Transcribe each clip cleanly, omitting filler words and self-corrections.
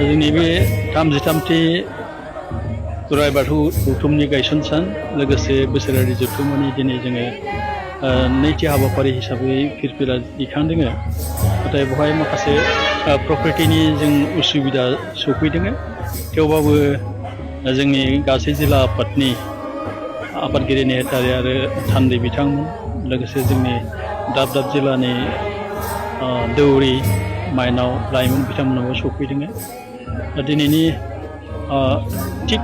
जोंनि बे 33थि दुलाराय बाथौ गौथुमनि गायसन सान लोगोसे बोसोरारि जथुम्मानि दिनै जोङो नैथि हाबाफारि हिसाबै फिरफिला दिखांदों। नाथाय बेवहाय माखासे प्रकृतिनि जों उसुबिदा सफैदों। थेवबाबो जोंनि गासै जिल्ला आफादनि आफादगिरि नेहाथारि आरो थान्दै बिथांमोन लोगोसे जोंनि दाब दाब जिल्लानि दौरि माइनाव लाइमोन बिथांमोनाबो सफैदों। दिनैनि थिग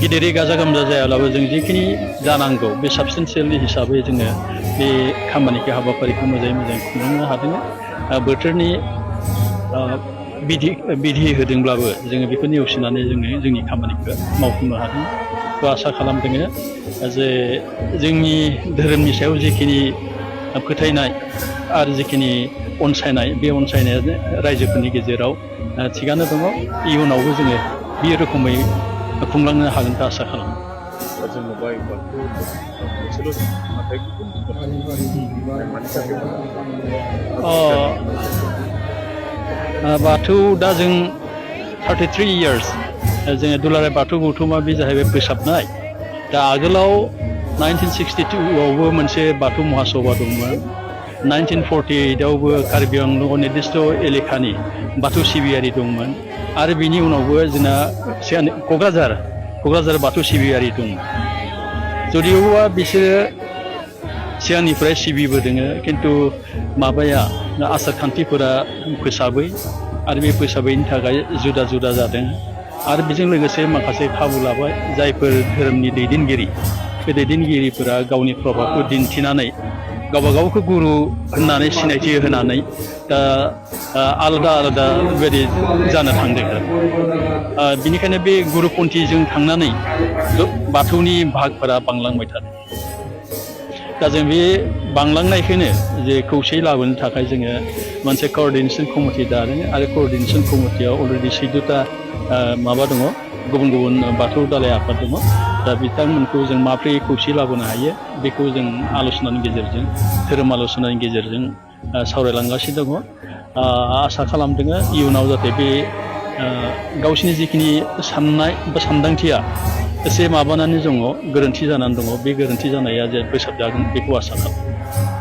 गिदिरै गाजा गोमजा जायाब्लाबो जों जिखिनि जानांगौ बे साबस्टेन्सियेलनि हिसाबै जोङो बे खामानिखौ हाबाफारिखौ मोजाङै मोजां खुंलांनो हादों। बोथोरनि बिधि होदोंब्लाबो जोङो बेखौ नेवसिनानै जोङो जोंनि खामानिखौ मावफुंनो हादों। बेखौ आसा खालामदों जे जोंनि धोरोमनि सायाव जिखिनि फोथायनाय आरो जिखिनि अनसायनाय बे अनसायनाया रायजोफोरनि गेजेराव थिगानो दङ। इयुनावबो जोङो बे रोखोमै खुंलांनो हागोनखौ आसा खालामो। जों नुबाय बाथौ मोनसेल' नाथाय गुबुन बाथौ दा जों 33 इयार्स जोङो दुलाराय बाथौ गौथुमा बे जाहैबाय फोसाबनाय। दा आगोलाव 1962आवबो मोनसे बाथौ महासभा दंमोन। 1948आवबो कार्बि आंलं निर्दिष्ट एलेखानि बाथौ सिबियारि दंमोन आरो बिनि उनावबो जोंना क'क्राझार बाथौ सिबियारि दं। जदिअबा बिसोरो सिगांनिफ्राय सिबिबोदों खिन्थु माबाया आसार खान्थिफोरा फोसाबै आरो बे फोसाबैनि थाखाय जुदा जुदा जादों। आरो बेजों लोगोसे माखासे खाबु लाबाय जायफोर धोरोमनि दैदेनगिरि बे दैदेनगिरिफोरा गावनि प्रभाबखौ दिन्थिनानै गावबा गावखौ गुरु होननानै सिनायथि होनानै दा आलादा आलादा बेबायदि जानो थांदों। बिनिखायनो बे गुरुपन्थिजों थांनानै बाथौनि भागफोरा बांलांबाय थादों। दा जों बे बांलांनायखौनो जे खौसेयै लाबोनो थाखाय जोङो मोनसे क'अर्डिनेसन कमिटि दादों आरो क'अर्डिनेसन कमिटियाव अलरेडि 14ता माबा दङ, गुबुन गुबुन बाथौ दालाय आफाद दङ। दा बिथांमोनखौ जों माब्रै खौसे लाबोनो हायो बेखौ जों आल'सनानि गेजेरजों धोरोम आल'सनानि गेजेरजों सावरायलांगासिनो दङ। आसा खालामदों इयुनाव जाहाथे बे गावसिनि जिखिनि साननाय बा सानदांथिया एसे माबानानै दङ, गोरोन्थि जानानै दङ, बे गोरोन्थि जानाया जे फोसाबजागोन बेखौ आसा खालामो।